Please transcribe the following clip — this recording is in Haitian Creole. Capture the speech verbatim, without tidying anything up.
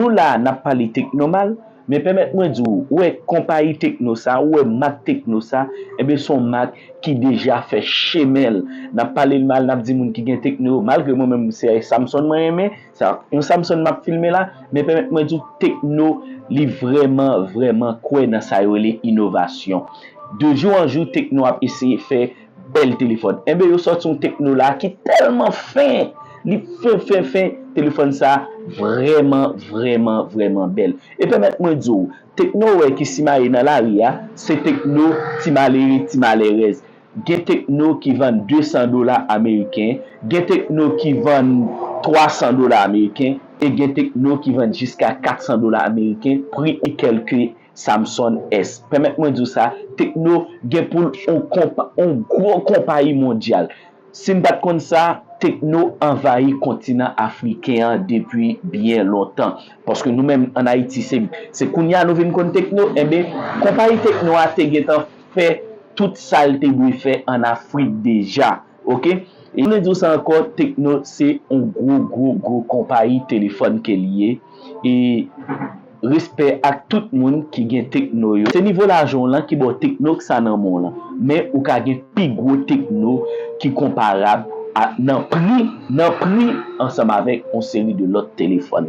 Nou la a, n ap pale Tecno mal, men pèmèt mwen di w, ou wè konpayi Tecno sa, ou wè mak Tecno sa, enben se yon mak ki deja fè chemen l. N ap pale l mal, n ap di moun ki gen Tecno yo, malgre mwen menm se Samsung mwen renmen, sa yon Samsung m ap filme la, men pèmèt mwen di w Tecno li vrèman, vrèman kwè nan sa yo rele inovasyon. De jou an jou, Tecno ap eseye fè bèl telefòn. Enben, yo sòti yon Tecno la ki tèlman fen. Li fen, fen, fen. Telefòn sa vrèman, vrèman, vrèman bèl. E pèmèt mwen di w, Tecno ou wè ki simaye nan lari a, se Tecno ti malere, ti malèrèz. Gen Tecno ki vann de san dola ameriken, gen Tecno ki vann twa san dola ameriken, e gen Tecno ki vann jiska kat san dola ameriken, pri e kèlke Samsung S. Pèmèt mwen di w sa, Tecno gen pou l yon konpa, yon gwo konpayi mondyal. Si n pa t konn sa, Tecno anvayi kontinan afriken an depi byen lontan. Paske nou menm ann Ayiti, se, se kounye a nou vin konn Tecno. Enben, konpayi Tecno a te gentan fè tout sa l te dwe fè ann Afrik deja. Oke? E mwen di w sa ankò, Tecno se yon gwo, gwo, gwo konpayi telefòn ke li ye. E respè ak tout moun ki gen Tecno yo. Se nivo lajan w lan ki ba w Tecno k sa nan men w lan. Men ou ka gen pi gwo Tecno ki konparab a, nan pri, nan pri ansanm avèk yon seri de lòt telefòn.